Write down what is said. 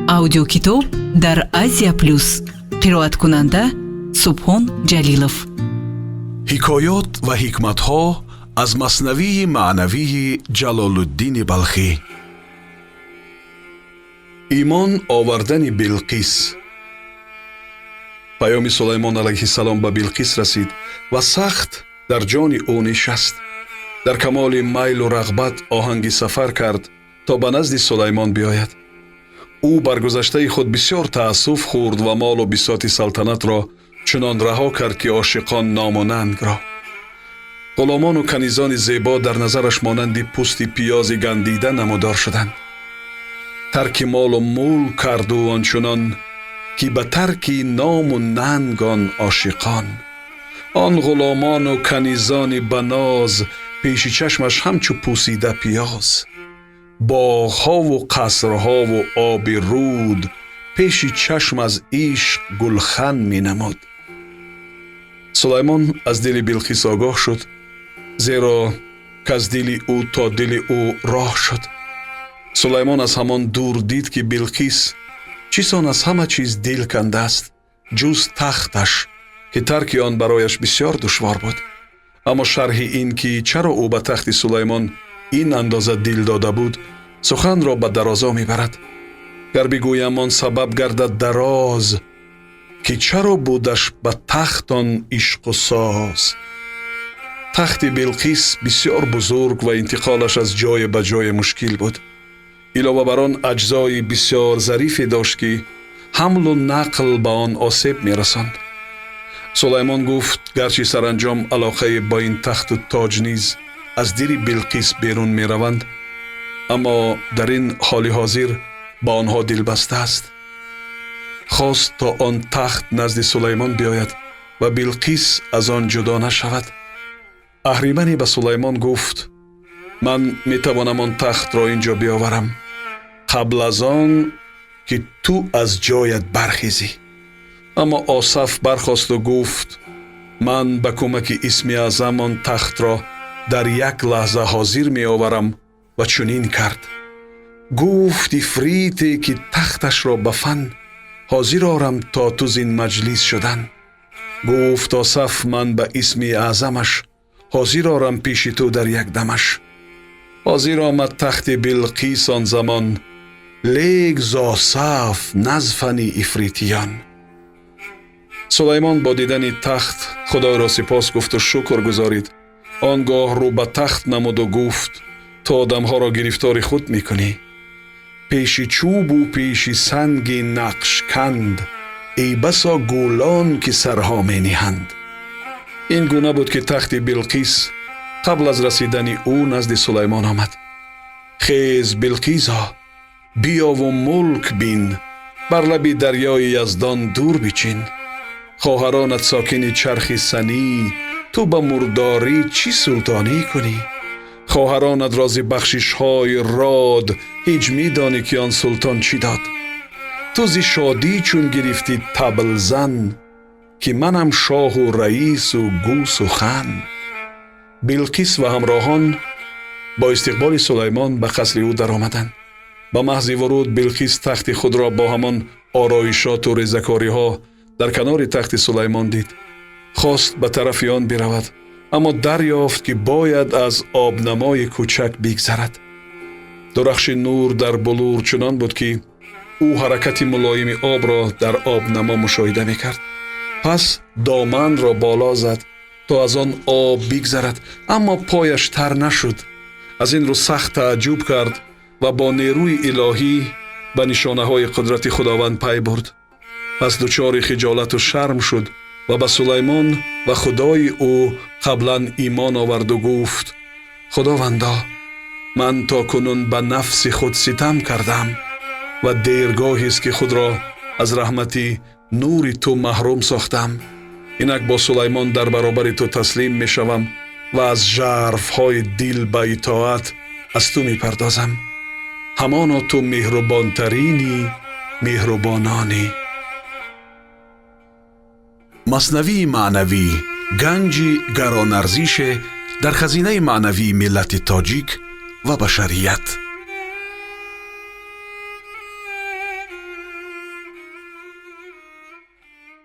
Аудиокитоб дар Азия Плюс. Қироаткунанда Субҳон Ҷалилов. Ҳикоёт ва ҳикматҳо аз Маснавии маънавии Ҷалолуддини Балхӣ. Имон овардани Билқис. Паёми Сулаймон алайҳиссалом ба Билқис расид ва сахт дар ҷони ӯ нишаст. Дар камоли майлу рағбат оҳанги сафар кард, то ба назди Сулаймон биёяд. Ӯ бар гузаштаи худ бисёр таассуф хӯрд ва молу бисоти салтанатро чунон раҳо кард, ки ошиқон ному нангро, ғуломону канизони зебо дар назараш монанди пӯсти пиёзи гандида намудор шуданд. Тарки молу мулк карду ончунон, ки ба тарки ному нанг он ошиқон, он ғуломону канизони баноз пеши чашмаш ҳамчу пӯсида пиёз, боғҳову қасрҳову оби руд пеши чашм аз ишқ гулхан менамуд. Сулаймон аз дили Билқис огоҳ шуд, зеро каз дили ӯ то дили ӯ роҳ шуд. Сулаймон аз ҳамон дур дид, ки Билқис чӣ сон аз ҳама чиз дил кандааст, ҷуз тахташ, ки тарки он барояш бисёр душвор буд. Аммо шарҳи ин ки чаро ӯ ба тахти Сулаймон ин андоза дил дода буд, суханро ба дарозо мебарад. Гар бигӯям, он сабаб гардад дароз, ки чаро будаш ба тахт он ишқу соз. Тахти Билқис бисёр бузург ва интиқолаш аз ҷое ба ҷое мушкил буд. Илова бар он, аҷзои бисёр зарифе дошт, ки ҳамлу нақл ба он осеб мерасонд. Сулаймон гуфт: гарчи саранҷом алоқае бо ин тахту тоҷ низ аз дили Билқис берун мераванд, аммо дар ин ҳоли ҳозир ба онҳо дилбаста аст. Хост, то он тахт назди Сулаймон биёяд ва Билқис аз он ҷудо нашавад. Аҳриманӣ ба Сулаймон гуфт: ман метавонам он тахтро ин ҷо биёварам қабл аз он ки ту аз ҷоят бархезӣ. Аммо Осаф бархосту гуфт: ман ба кӯмаки Исми Аъзам он тахтро дар як лаҳза ҳозир меоварам. Ва чунин кард. Гуфт ифрите, ки тахташро ба фан ҳозир орам, то ту зин маҷлис шудан. Гуфт Осаф: ман ба Исми Аъзамаш ҳозир орам пеши ту дар як дамаш. Ҳозир омад тахти Билқис он замон, лек зосаф назфани ифритиён. Сулаймон бо дидани тахт Худойро сипос гуфту шукр гузорид. Он гоҳ рӯ ба тахт намуду гуфт: ту одамҳоро гирифтори худ мекунӣ. Пеши чӯбу пеши санги нақшканд эй басо гулон, ки сарҳо мениҳанд. Ин гуна буд, ки тахти Билқис қабл аз расидани ӯ назди Сулаймон омад. Хез, Билқизо, биёву мулк бин, бар лаби дарёи Яздон дур бичин. Хоҳаронат сокини чархи санӣ, ту ба мурдорӣ чӣ султонӣ кунӣ? Хоҳаронат рози бахшишҳои род, ҳеҷ медонӣ, ки он султон чӣ дод? Ту зи шодӣ чун гирифтӣ таблзан, ки манам шоҳу раису гӯ сухан. Билқис ва ҳамроҳон бо истиқболи Сулаймон ба қасри ӯ даромаданд. Ба маҳзи вуруд Билқис тахти худро бо ҳамон ороишоту резакориҳо дар канори тахти Сулаймон дид. Хост ба тарафи он биравад, аммо дарёфт, ки бояд аз обнамои кӯчак бигзарад. Дурахши нур дар булур чунон буд, ки ӯ ҳаракати мулоими обро дар обнамо мушоҳида мекард. Пас доманро боло зад, то аз он об бигзарад, аммо пояш тар нашуд. Аз ин рӯ сахт тааҷҷуб кард ва бо нерӯи илоҳӣ ба нишонаҳои қудрати Худованд пай бурд. Пас дучори хиҷолату шарм шуд ва ба Сулаймон ва Худои ӯ қаблан имон оварду гуфт: Худовандо, ман то кунун ба нафси худ ситам кардам ва дергоҳест, ки худро аз раҳмати нури ту маҳрум сохтам. Инак бо Сулаймон дар баробари ту таслим мешавам ва аз жарфҳои дил ба итоат аз ту мепардозам. Ҳамоно ту меҳрубонтарини меҳрубононӣ. Маснавии маънавӣ ганҷи гаронарзише дар хазинаи маънавии миллати тоҷик ва башарият.